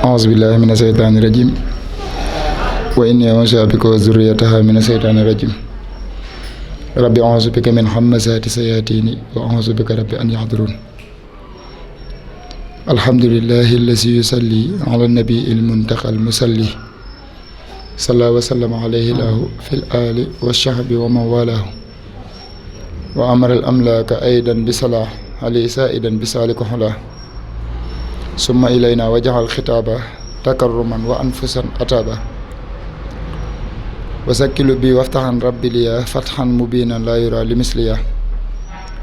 أعوذ بالله من الشيطان الرجيم وإني أعوذ بك وذريتها من الشيطان الرجيم ربي أعوذ بك من همزات الشياطين وأعوذ بك ربي أن يحضرون الحمد لله الذي يصلي على النبي المنتقى المصلي صلى وسلم عليه الله في الآل والشعب ومن والاه وأمر الأملاك أيضا بصلاة عليه سائدا بسالك حلاه ثم إلينا وجعل خطابا تكرما وأنفسا أتابا وسكل بي وافتحا ربي لي فتحا مبينا لا يرى لمثليا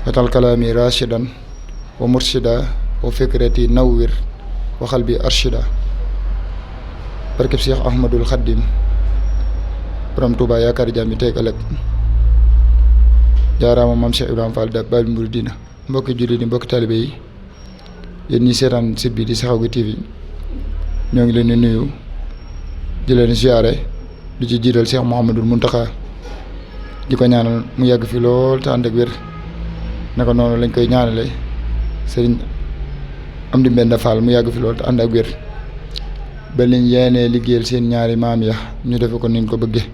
فتل كلامي راشدا ومرشدا وفكرتي نوّر وقلبي أرشدا barkeb Cheikh Ahmadul Khadim borom Touba yaakaar jaam yi tey ëllëg jaaraama maam Cheikh Ibrahima Fall da Baal Mouridina mbokki jullit yi mbokki taalibe yi yéen ñi seetaan site bi di Sekhawgui TV ñoo ngi leen di nuyu di leen ziare di ci jiital Cheikh Mouhamadul Mountakha di ko ñaanal mu yàgg fi lool te ànd ak wér naka noonu lañ koy ñaanale Serigne Amdi Mbenda Fall mu yàgg fi lool te ànd ak wér ba liñ yéenee liggéeyal seen ñaari maam ya ñu defe ko niñ ko bëggee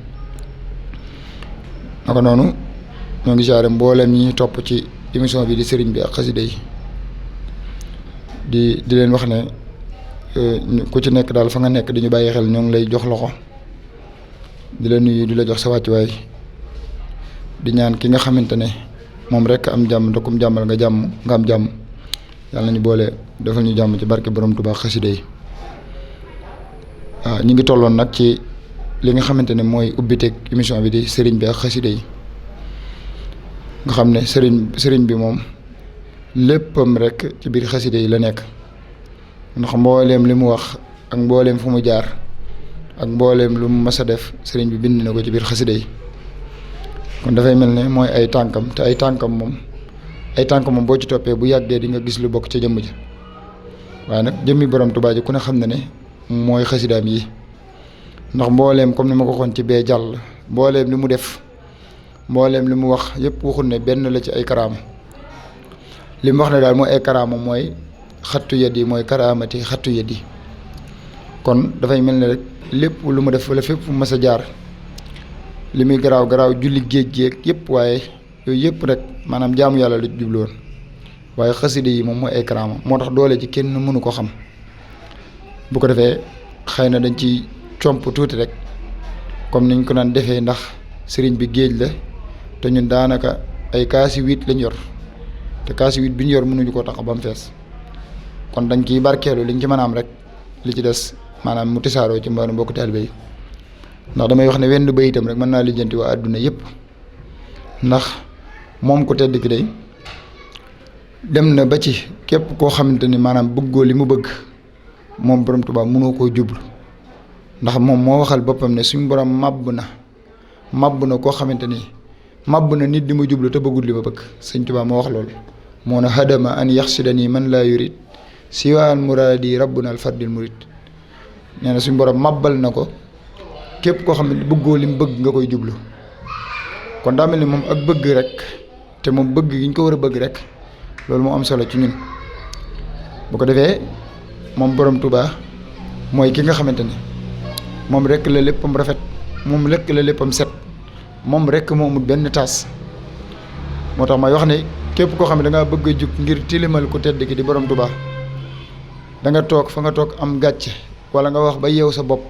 naka noonu ñoo ngi ziare mboolem ñi topp ci émission bi di sëriñ bi ak xasida yi di leen wax ne ku ci nekk daal fa nga nekk di ñu bàyyi xel ñoo ngi lay jox loxo di la nuyu di la jox sa wàccuwaay di ñaan ki nga xamante ne moom rek am jàmm ndokum jàmmal nga am jàmm yàlla nañu boole defal ñu jàmm ci barke borom Tuubaa xasida yi waaw ñu ngi tolloon nag ci li nga xamante ne mooy ubbiteeg émission bi di sëriñ bi ak xasida yi nga xam ne sëriñ bi moom léppam rek ci biir xasida yi la nekk ndax mbooleem li mu wax ak mbooleem fu mu jaar ak mbooleem lu mu mas a def sëriñ bi bind na ko ci biir xasida yi kon dafay mel ne mooy ay tànkam te ay tànkam moom boo ci toppee bu yàggee di nga gis lu bokk ca jëmm ji waaye nag jëmmi borom Tuubaa ji ku ne xam na ne mooy xasidaam yi ndax mbooleem comme ni ma ko waxoon ci bee jàll mbooleem li mu def mbooleem li mu wax yëpp waxul ne benn la ci ay karaama li mu wax ne daal mooy ay karaama mooy xattu yet yi mooy karaamati xattu yet yi kon dafay mel ne rek lépp lu mu def wala fépp fu mas a jaar li muy garaaw julli géej yëpp waaye yooyu yëpp rek maanaam jaamu yàlla la jublu woon waaye xasida yi moom mooy ay karaama moo tax doole ji kenn mënu ko xam bu ko defee xëy na dañ ci comp tuuti rek comme niñ ko naan defee ndax sëriñ bi géej la te ñun daanaka ay kaasi 8 lañ yor te kaasi 8 bi ñu yor mënuñu koo tax ba mu fees kon dañ ciy barkeelu liñ ci mën a am rek li ci des maanaam mu tisaaroo ci mboolem mbokku taalibe yi ndax damay wax ne wenn bayitam rek mën naa lijjanti waa àdduna yëpp ndax moom ko tedd ki day dem na ba ci képp koo xamante ni maanaam bëggoo li mu bëgg moom borom Tuubaa mënoo koo jublu ndax moom moo waxal boppam ne suñ borom màbb na koo xamante ni màbb na nit di ma jublu te bëggul li ma bëgg sëñ Tuubaa moo wax loolu moo ne hadama an yaxsidani man laa yurid siwaan muraadi rabbuna al fardil murid nee na suñ borom màbbal na ko képp koo xam ne bëggoo li mu bëgg nga koy jublu kon daa mel ni moom ak bëgg rek te moom bëgg gi ñu ko war a bëgg rek loolu moo am solo ci ñun bu ko defee moom borom Tuubaa mooy ki nga xamante ni moom rek la léppam rafet moom rek la léppam set moom rek moo amul benn taas moo tax may wax ne képp koo xam ne da ngaa bëgg a jug ngir tilimal ku tedd ki di borom Tuubaa da nga toog fa nga toog am gàcce wala nga wax ba yeew sa bopp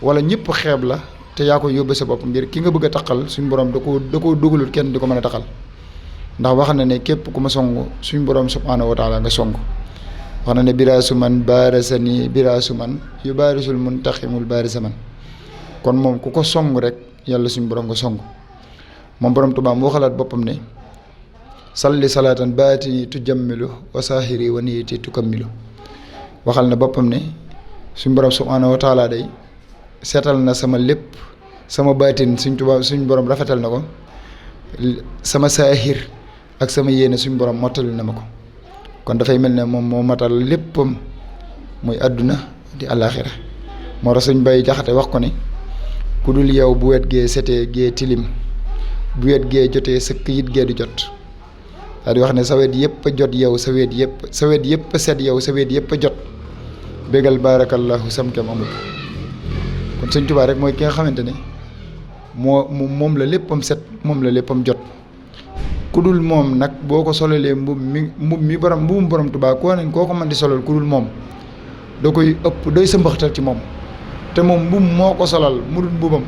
wala ñëpp xeeb la te yaa ko yóbbe sa bopp ngir ki nga bëgg a taqal suñ borom da koo dugalul kenn di ko mën a taqal ndax wax na ne képp ku ma song suñ borom subhaanahu wa taala nga song wax na ne biraasu man baarasani biraasu man yu baarisul muntaximul baarisa man kon moom ku ko song rek yàlla suñ borom nga song moom borom Tuubaa mu waxalaat boppam ne salli salaatan baatini tujammilu wa saahiri wa niyati tukammilu waxal na boppam ne suñ borom subhaanahu wa taala day seetal na sama lépp sama baatin suñ borom rafetal na ko sama saahir ak sama yéene suñ borom mottali na ma ko kon dafay mel ne moom moo matal léppam muy àdduna di àllaaxira moo tax suñ Bay Jaxate wax ko ne ku dul yow bu wet gee setee gee tilim bu wet gee jotee sa këyit gee du jot daal di wax ne sa wet yëpp a jot yow sa wet yëpp set yow sa wet yëpp a jot bégal baarakallahu samkem amul kon sëñ Tuubaa rek mooy ki nga xamante ne moom la léppam set moom la léppam jot ku dul moom nag boo ko solalee mbubum borom Tuubaa koo ko mën di solal ku dul moom da koy ëpp day sëmbaxtal ci moom te moom mbub moo ko solal mu dul mbubam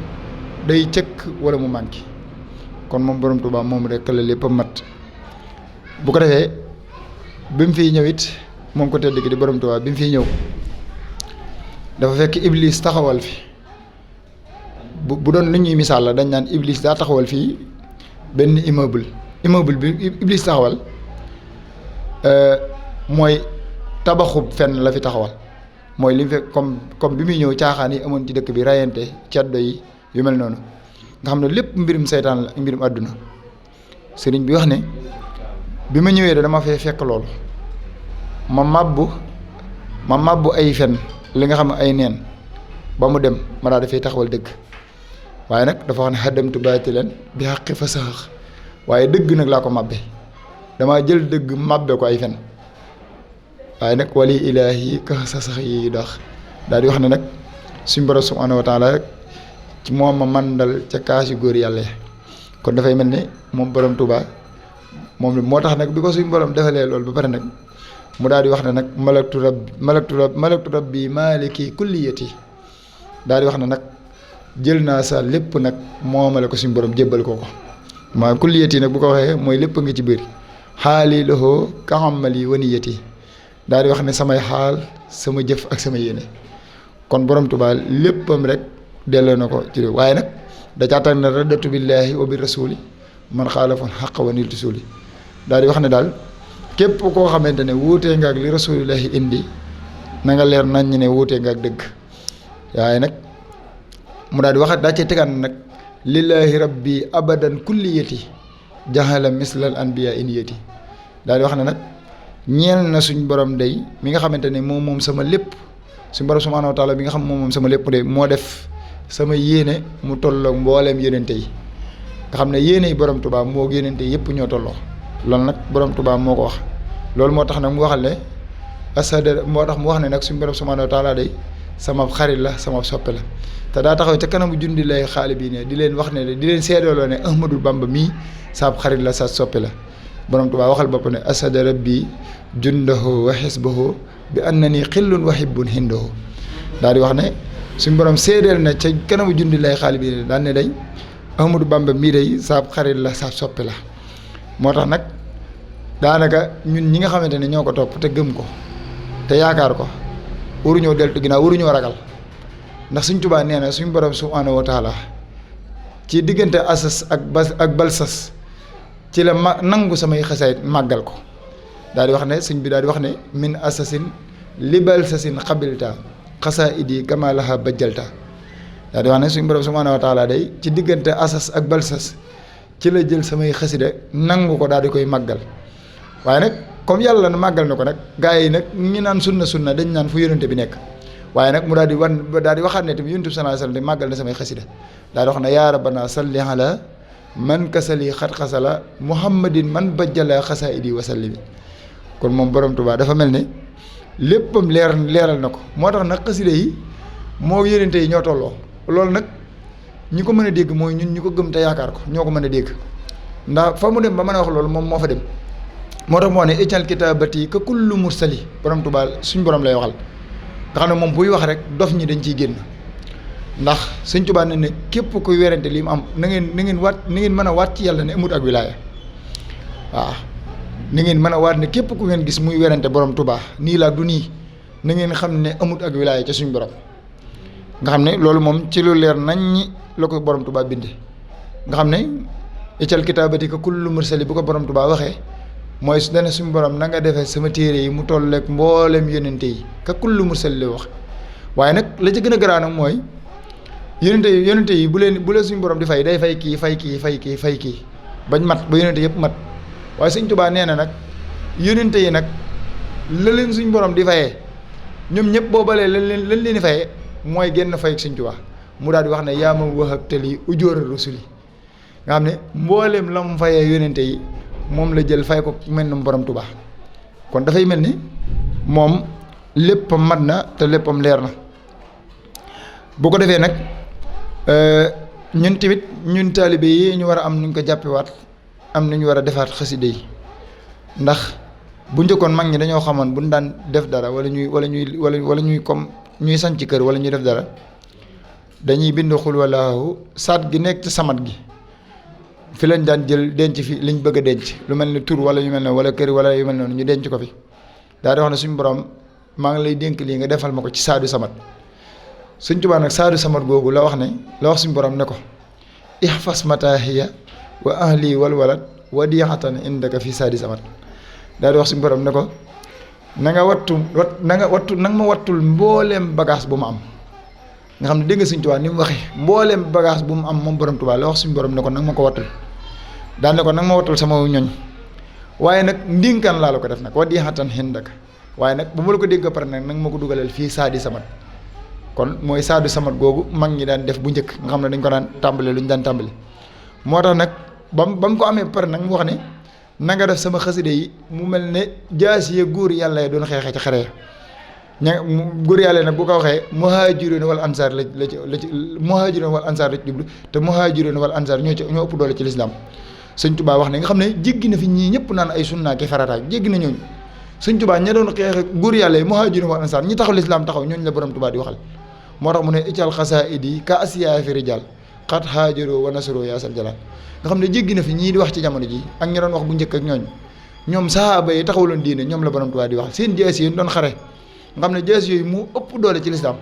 day cëkk wala mu manqué kon moom borom Tuubaa moom rek la léppam mat bu ko defee bi mu fiy ñëw it moom ko tedd ki di borom Tuubaa bi mu fiy ñëw dafa fekk Iblis taxawal fi bu doon li ñuy misaal la dañ naan Iblis daa taxawal fii benn immeuble bi Iblis taxawal mooy tabaxub fenn la fi taxawal mooy li mu fekk comme bi muy ñëw caaxaan yi amoon ci dëkk bi rayante ceddo yi yu mel noonu nga xam ne lépp mbirum seytaan la mbirum àdduna sëriñ bi wax ne bi ma ñëwee dama fay fekk loolu ma màbbu ay fen li nga xam ne ay neen ba mu dem ma daal dafay taxawal dëgg waaye nag dafa wax ne xaddamtu baati leen bi xaqi fa sax waaye dëgg nag laa ko màbbe damaa jël dëgg màbbe ko ay fen waaye nag wali ilaahi ka sa sax yi dox daal di wax ne nag suñ borom subhaanahu wa taala rek ci moom ma mandal ca kaasi góor yàlla kon dafay mel ne moom borom Tuubaa moom moo tax nag bi ko suñ borom defalee loolu ba pare nag mu daal di wax ne nag malaktu rabbi maaliki kulliyati daal di wax ne nag jël naa sa lépp nag moomale ko suñ borom jébbal ko maa kulliyati nag bu ko waxee mooy lépp nga ci biir xaali loxoo kaxamali waniyati daal di wax ne samay xaal sama jëf ak sama yéene kon borom Tuubaa léppam rek delloo na ko ci waaye nag da caa tànn radatu billaahi wa bi rasuli man xaalafoon xaq wa niltu suuli daal di wax ne daal képp koo xamante ne wuutee nga ak li rasulillahi indi na nga leer nañ ne wuutee nga ak dëgg waaye nag mu daal di wax daa cee tegaan nag lillahi rabbi abadan kulliyati jahala mislal anbiya iniyati daal di wax ne nag ñeel na suñ borom day mi nga xamante ne moom sama lépp suñ borom subhaanahu wa taala bi nga xam moom sama lépp de moo def sama yéene mu tolloog mbooleem yénente yi nga xam ne yéene yi borom Tuubaa moo yénente yëpp ñoo tolloo loolu nag borom Tuubaa moo ko wax loolu moo tax nag mu waxal ne asada moo tax mu wax ne nag suñ borom subhaanahu wa taala day sama xarit la sama soppe la te daa taxaw ca kanamu jundi lay xaali bii ne di leen wax ne di leen seedooloo ne Ahmadou Bamba mii saab xarit la sa soppe la borom Tuubaa waxal bopp ne asada rabbi jundahu wa xisbahu bi annani xillun wa hibbun hindahu daal di wax ne suñ borom seedeel na ca kanamu jundi lay xaali bii ne daan ne day Ahmadou Bamba mii day saab xarit la saab soppe la moo tax nag daanaka ñun ñi nga xamante ne ñoo ko topp te gëm ko te yaakaar ko waruñoo deltu ginnaaw waruñoo ragal ndax suñ Tuubaa nee na suñ borom subhaanahu wa taala ci diggante asas ak balsas ci la nangu samay xasaayit màggal ko daal di wax ne suñ bi daal di wax ne min asasin li balsasin xabilta xasaayidi kama laha bajjalta daal di wax ne suñ borom subhaanahu wa taala day ci diggante asas ak balsas ci la jël samay xasida nangu ko daal di koy màggal waaye nag comme yàlla na màggal na ko nag gaa yi nag ñi naan sunna dañ naan fu yonente bi nekk waaye nag mu daal di waxaat ne tamit yonent bi sallallahu alayhi wasallam di màggal na samay xasida daal di wax ne yaa rabbana salli ala man kasali xat xasala muhammadin man bajjala xasaidi wasallimi kon moom borom Tuubaa dafa mel ne léppam leeral na ko moo tax nag xasida yi moo yonente yi ñoo tolloo loolu nag ñi ko mën a dégg mooy ñun ñi ko gëm te yaakaar ko ñoo ko mën a dégg ndax fa mu dem ba mën a wax loolu moom moo fa dem moo tax moo ne ijal kitaabati ka kullu mursali borom Tuubaa suñ borom lay waxal nga xam ne moom buy wax rek dof ñi dañ ciy génn ndax Sëñ Tuubaa ne képp kuy werante li mu am na ngeen mën a waat ci yàlla ne amut ak wilaaya waaw na ngeen mën a waat ne képp ku ngeen gis muy werante borom Tuubaa nii laa du nii na ngeen xam ne amut ak wilaaya ca suñ borom nga xam ne loolu moom ci lu leer nañ ñi la ko borom Tuubaa binde nga xam ne ijal kitaabati ka kullu mursali bu ko borom Tuubaa waxee mooy su dane suñu borom na nga defee sama téere yi mu tolleeg mboolem yonente yi ka kullu mursal li wax waaye nag la ci gën a garaaw nag mooy yonente yi bu leen suñu borom di fay day fay kii bañ mat ba yonente yëpp mat waaye Sëñ Tuubaa nee na nag yonente yi nag la leen suñu borom di fayee ñoom ñëpp boobalee lan leen di fayee mooy génn fay ak Sëñ Tuubaa mu daal di wax ne yaa ma wahabtali ujóora rusuli nga xam ne mbooleem la mu fayee yonente yi moom la jël fay ko mel na borom Tuubaa kon dafay mel ni moom léppam mat na te léppam leer na. bu ko defee nag ñun tamit ñun taalibe yi ñu war a am nuñ ko jàppewaat am nañu war a defaat xasida yi ndax bu njëkkoon mag ñi dañoo xamoon bu ñu daan def dara wala ñuy comme ñuy sanc kër wala ñuy def dara dañuy bind xul walaahu saat gi nekk ci samat gi fi lañ daan jël denc fi liñ bëgg a denc lu mel ni tur wala yu mel noonu wala kër wala yu mel noonu ñu denc ko fi daal di wax ne suñu borom maa ngi lay dénk lii nga defal ma ko ci saadu samat Sëñ Tuubaa nag saadu samat googu la wax suñu borom ne ko ihfas mataahiya wa ahli wal walad wadiyatan indaka fi saadi samat daal di wax suñu borom ne ko na nga ma wattul mbooleem bagage bu ma am nga xam ne dégg nga Sëñ Tuubaa ni mu waxee mbooleem bagage bu mu am moom borom Tuubaa la wax suñu borom ne ko nag ma ko wattul daal ne ko nag ma wattul sama ñoñ waaye nag ndinkaan laa la ko def nag wadiyatan indaka waaye nag bu ma la ko dégg pare nag ma ko dugalal fii saadi samat kon mooy saadu samat googu mag ñi daan def bu njëkk nga xam ne dañ ko daan tàmbale lu ñu daan tàmbali moo tax nag ba mu ko amee pare nag mu wax ne na nga def sama xaside yi mu mel ne jaas yi góor yàlla doon xeexee ci xare góor yàlla nag bu ko waxee muhaajiroon wal ansaar la ci muhaajiroon wal ansaar la ci jublu te muhaajiroon wal ansaar ñoo ëpp doole ci lislaam Sëñ Tuubaa wax ne nga xam ne jéggi na fi ñii ñëpp naan ay sunna ki farataak jéggi na ñooñu Sëñ Tuubaa ña doon xeex góor yàlla yi muhaajiroon wal ansaar ñi taxaw lislaam taxaw ñooñu la borom Tuubaa di waxal moo tax mu ne ical xasaa'idi ka asiyaa fi rijaal xat haajaro wa nasaro yaa sal jalaal nga xam ne jéggi na fi ñii di wax ci jamono ji ak ñi doon wax bu njëkk ak ñoom sahaaba yi taxawaloon diine ñoom la borom Tuubaa di wax seen jees yi doon xare nga xam ne jees yooyu mu ëpp doole ci lislaam